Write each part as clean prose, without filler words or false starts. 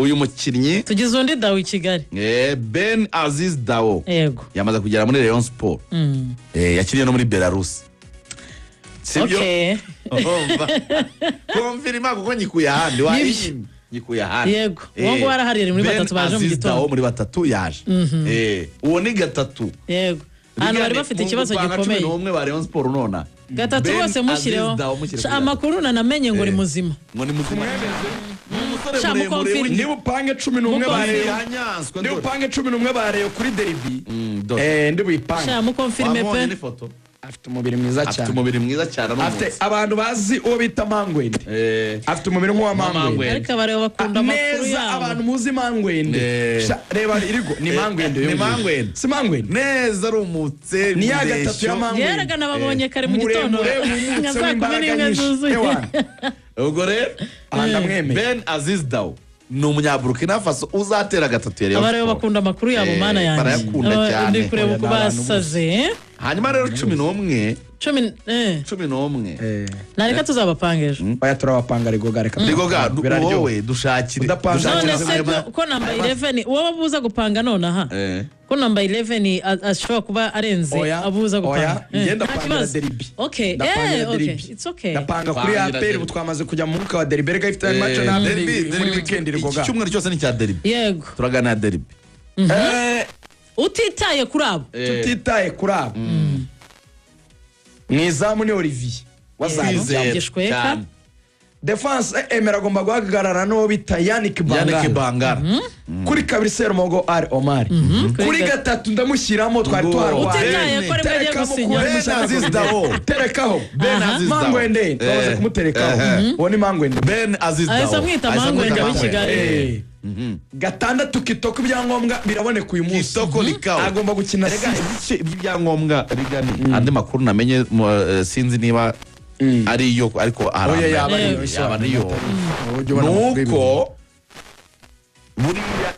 Uyu mukinnyi Tugize undi Dawo i Kigali. Ben Aziz Dao. Yamaze kugera muri Rayon Sport. Yakiniye no muri Belarus, sibyo? Okay. Urumva? Confirma kuko nyikuye ahandi, wayinyimye, nyikuye ahandi. Yego. Uwo nguwo arahari, ari muri Ben batatu baje mu Aziz gitondo. Dao muri batatu yaje. Uwo ni gatatu. Yego, ahantu bari bafite ikibazo Mu gupanga cumi gikomeye. n'umwe ba Rayon Sport nona Gatatu Ben bose mushyireho. Aziz Dao mushyire Sha, kuri amakuru nanamenye ngo ni muzima. Ngo ni muzima, ni umusore Sha, muremure. Muconfirme. Niba upange 11 ba Muremure Rayon, yanyanswe niba dore. upange 11 ba Rayon kuri derby, Dore. ndi buyipange. Sha, muconfirme Wamubonye pe. n'ifoto. Afite umubiri mwiza Afite cyane. umubiri mwiza cyane. Afite N'umunsi abantu bazi uwo bita Mangwende, afite umubiri nk'uwa Mangwende. Mangwende. Ariko abareba bakunda amakuru Neza, yabo. abantu muzi Mangwende. Sha, reba irigo ni Mangwende uyu Ni nguyu. Mangwende. Si Mangwende? Neza, arumutse. Ni ya gatatu ya Mangwende. Yeraga nababonye kare mu gitondo Muremure, nka wumutse, saa kumi w'imbaraga n'imwe nyinshi. zuzuye. Ewana. Ubwo rero Aha ndamwemeye. Ben Aziz Dao ni Umunyaburukina Faso uzatera gatatu ya Rayon Abareba Sport. bakunda amakuru yabo. Mana yanjye. Barayakunda cyane. Ndi kureba uko Oya, ni abantu basaze, eh? Hanyuma rero 11. Cumi, eh. 11. Nareka tuzabapanga ejo. Oya, turabapanga rigoga, reka. Rigoga, Biraryoha. wowe dushakire Udapanze None dushakire se ko namba 11 wowe abuza gupanga nonaha, ko namba 11 ashobora kuba arenze Oya, abuza oya, gupanga? njye Nta ndapangira kibazo. derby. Okay, Ndapangira okay, derby. it's okay. Ndapanga kuri Pangira APR. derby. Ubu twamaze kujya mu mwuka wa derby, reka ifite match na APR Derby, muri derby, weekend iki rigoga. cyumweru cyose ni icya derby. Turaganira derby. Utitaye kuri abo. Tutitaye kuri abo, mu izamu ni Olivier wazamutse. Kwizera Gishweka. cyane. Defense, Emera agomba guhagarara n'uwo bita Yannick Yannick Bangara. Bangara. Kuri kabiri, Serumogo Ali Omar. Kuri gatatu ndamushyiramo twari Ngo. twarwaye. Utitaye ko aribwo agiye Terekamo gusinya. kuba Ben Aziz Dao. Terekaho. Ben Aziz Dao. Mangwende twamaze kumuterekaho. Uwo ni Mangwende. Ben Aziz Dao. Ahise amwita Ahise Mangwende amwita w'i Kigali. Gatandatu Kitoko, ibyangombwa biraboneka uyu munsi. Kitoko Likawo. Agomba gukina Erega six. Iby'ibyangombwa rigani, andi makuru namenye sinzi niba ariyo, ariko hari Oya, yaba ariyo, yaba ariyo. Ujya ubona amakuru y'ibintu. Nuko buriya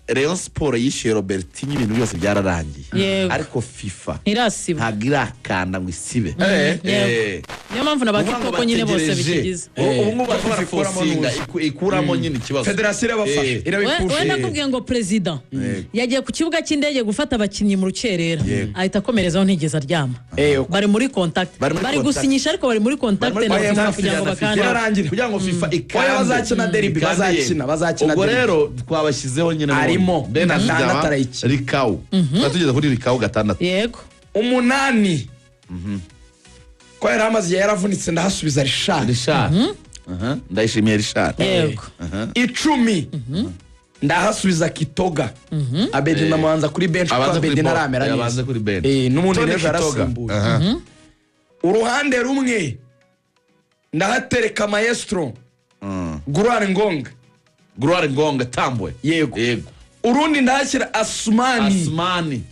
Rayon Sport yishyuye Robertinho, ibintu byose byararangiye. Ariko FIFA Ntirasiba. ntabwo irakanda ngo isibe. Yego. Niyo mpamvu na ba Uvuga ngo Kitoko nyine bose bategereje. bikigize. Ubu ngubu barimo FIFA ikuramo baraforcinga, nuzi. ikuramo nyine ikibazo. Federasiyo irabafasha, irabipusha. We nakubwiye ngo perezida yagiye ku kibuga cy'indege gufata abakinnyi mu rukerera, ahita akomerezaho, ntigeze aryama. Bari muri contact. Bari muri Bari contact. gusinyisha, ariko bari muri contact Bari muri na FIFA contact kugira ngo na FIFA. bakande. Birarangira. Kugira ngo FIFA ikande. Oya, bazakina derby, Ikande bazakina, yego. bazakina Ubwo derby. rero twabashyizeho nyine Arimo. n'ubundi. Ben Aziz Gatandatu Dao, arayikina. Rikawu. Twari tugeze kuri Rikawu gatandatu. Yego. Umunani, ko yari amaze igihe yaravunitse, ndahasubiza Richard. Richard. Aha, Ndayishimiye Richard. Yego. 10 ndahasubiza Kitoga Abedi, ndamubanza kuri bench kuko Abanze kuri Abedi bo- ntaramera neza. abanze kuri bench. N'ubundi Tony n'ejo Kitoga. yarasimbuye. Aha. Uruhande rumwe ndahatereka maestro Gurare Ngonga. Gloire Ngonga Tambwe. Yego. Yego. Urundi ndahashyira Asumani. Asmani.